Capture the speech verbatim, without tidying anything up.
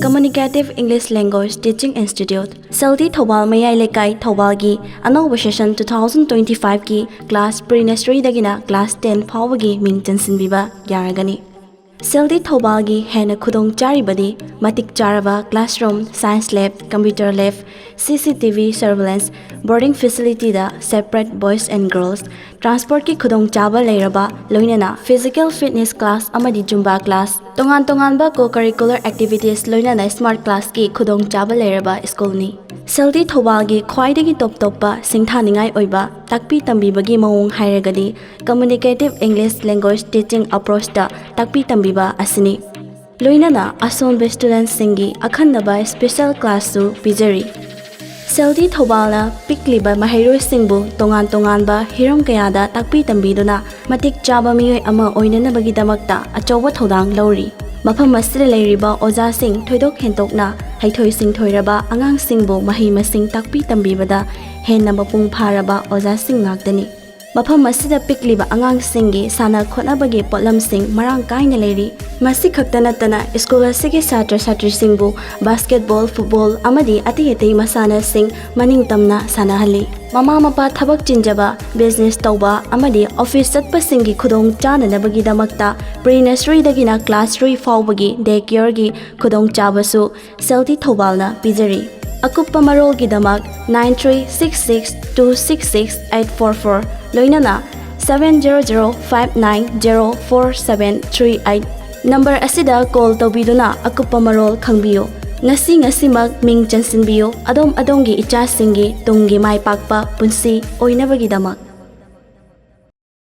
Communicative English Language Teaching Institute, ꯁꯦꯜꯗꯤ Thoubal ꯃꯌꯥꯏ ꯂꯩꯀꯥꯏ, ꯊꯧꯕꯥꯜꯒꯤ ꯑꯅꯧꯕ session two thousand twenty five ꯀꯤ class pre nursery ꯗꯒꯤꯅ class ten ꯐꯥꯎꯕꯒꯤ ꯃꯤꯡ ꯆꯟꯁꯤꯟꯕꯤꯕ ꯌꯥꯔꯒꯅꯤ꯫ ꯁꯦꯜꯗꯤ ꯊꯧꯕꯥꯜꯒꯤ ꯍꯦꯟꯅ ꯈꯨꯗꯣꯡ ꯆꯥꯔꯤꯕꯗꯤ ꯃꯇꯤꯛ ꯆꯥꯔꯕ classroom, science lab, computer lab, C C T V surveillance, boarding facility the separate boys and girls, transport ꯀꯤ ꯈꯨꯗꯣꯡꯆꯥꯕ ꯂꯩꯔꯕ, ꯂꯣꯏꯅꯅ physical fitness class ꯑꯃꯗꯤ Zumba class, ꯇꯣꯉꯥꯟ ꯇꯣꯉꯥꯟꯕ co-curricular activities, ꯂꯣꯏꯅꯅ smart class ꯀꯤ ꯈꯨꯗꯣꯡꯆꯥꯕ ꯂꯩꯔꯕ school ꯅꯤ꯫ ꯁꯦꯜꯗꯤ ꯊꯧꯕꯥꯜꯒꯤ ꯈ꯭ꯋꯥꯏꯗꯒꯤ ꯇꯣꯞ ꯇꯣꯞꯄ ꯁꯤꯡꯊꯥꯅꯤꯡꯉꯥꯏ ꯑꯣꯏꯕ ꯇꯥꯛꯄꯤ ꯇꯝꯕꯤꯕꯒꯤ ꯃꯑꯣꯡ ꯍꯥꯏꯔꯒꯗꯤ Communicative English Language Teaching Approach ꯇ ꯇꯥꯛꯄꯤ ꯇꯝꯕꯤꯕ ꯑꯁꯤꯅꯤ꯫ ꯂꯣꯏꯅꯅ ꯑꯁꯣꯟꯕ student ꯁꯤꯡꯒꯤ ꯑꯈꯟꯅꯕ special class ꯁꯨ ꯄꯤꯖꯔꯤ꯫ ꯁꯦꯜꯗꯤ ꯊꯧꯕꯥꯜꯅ ꯄꯤꯛꯂꯤꯕ ꯃꯍꯩꯔꯣꯏꯁꯤꯡꯕꯨ ꯇꯣꯉꯥꯟ ꯇꯣꯉꯥꯟꯕ ꯍꯤꯔꯝ ꯀꯌꯥꯗ ꯇꯥꯛꯄꯤ ꯇꯝꯕꯤꯗꯨꯅ ꯃꯇꯤꯛ ꯆꯥꯕ ꯃꯤꯑꯣꯏ ꯑꯃ ꯑꯣꯏꯅꯅꯕꯒꯤꯗꯃꯛꯇ ꯑꯆꯧꯕ ꯊꯧꯗꯥꯡ ꯂꯧꯔꯤ꯫ ꯃꯐꯝ ꯑꯁꯤꯗ ꯂꯩꯔꯤꯕ ꯑꯣꯖꯥꯁꯤꯡ ꯊꯣꯏꯗꯣꯛ ꯍꯦꯟꯗꯣꯛꯅ ꯍꯩꯊꯣꯏ ꯁꯤꯡꯊꯣꯏꯔꯕ ꯑꯉꯥꯡꯁꯤꯡꯕꯨ ꯃꯍꯩ ꯃꯁꯤꯡ ꯇꯥꯛꯄꯤ ꯇꯝꯕꯤꯕꯗ ꯍꯦꯟꯅ ꯃꯄꯨꯡ ꯐꯥꯔꯕ ꯑꯣꯖꯥꯁꯤꯡ ꯉꯥꯛꯇꯅꯤ꯫ ꯃꯐꯝ ꯑꯁꯤꯗ ꯄꯤꯛꯂꯤꯕ ꯑꯉꯥꯡꯁꯤꯡꯒꯤ ꯁꯥꯟꯅ ꯈꯣꯠꯅꯕꯒꯤ ꯄꯣꯠꯂꯝꯁꯤꯡ ꯃꯔꯥꯡ ꯀꯥꯏꯅ ꯂꯩꯔꯤ꯫ ꯃꯁꯤ ꯈꯛꯇ ꯅꯠꯇꯅ school ꯑꯁꯤꯒꯤ ꯁꯥꯇ꯭ꯔ ꯁꯥꯇ꯭ꯔꯤꯁꯤꯡꯕꯨ basketball, football ꯑꯃꯗꯤ ꯑꯇꯩ ꯑꯇꯩ ꯃꯁꯥꯟꯅꯁꯤꯡ ꯃꯅꯤꯡ ꯇꯝꯅ ꯁꯥꯟꯅꯍꯜꯂꯤ꯫ ꯃꯃꯥ ꯃꯄꯥ ꯊꯕꯛ ꯆꯤꯟꯖꯕ, business ꯇꯧꯕ ꯑꯃꯗꯤ office ꯆꯠꯄꯁꯤꯡꯒꯤ ꯈꯨꯗꯣꯡ ꯆꯥꯅꯅꯕꯒꯤꯗꯃꯛꯇ pre nursery ꯗꯒꯤꯅ class three ꯐꯥꯎꯕꯒꯤ day care ꯒꯤ ꯈꯨꯗꯣꯡꯆꯥꯕꯁꯨ ꯁꯦꯜꯗꯤ ꯊꯧꯕꯥꯜꯅ ꯄꯤꯖꯔꯤ꯫ ꯑꯀꯨꯞꯄ ꯃꯔꯣꯜꯒꯤꯗꯃꯛ nine three six six two six six eight four four, ꯂꯣꯏꯅꯅ seven zero zero five nine zero four seven three eight number ꯑꯁꯤꯗ call ꯇꯧꯕꯤꯗꯨꯅ ꯑꯀꯨꯞꯄ ꯃꯔꯣꯜ ꯈꯪꯕꯤꯌꯨ꯫ ꯉꯁꯤ ꯉꯁꯤꯃꯛ ꯃꯤꯡ ꯆꯟꯁꯤꯟꯕꯤꯌꯨ, ꯑꯗꯣꯝ ꯑꯗꯣꯝꯒꯤ ꯏꯆꯥꯁꯤꯡꯒꯤ ꯇꯨꯡꯒꯤ ꯃꯥꯏ ꯄꯥꯛꯄ ꯄꯨꯟꯁꯤ ꯑꯣꯏꯅꯕꯒꯤꯗꯃꯛ꯫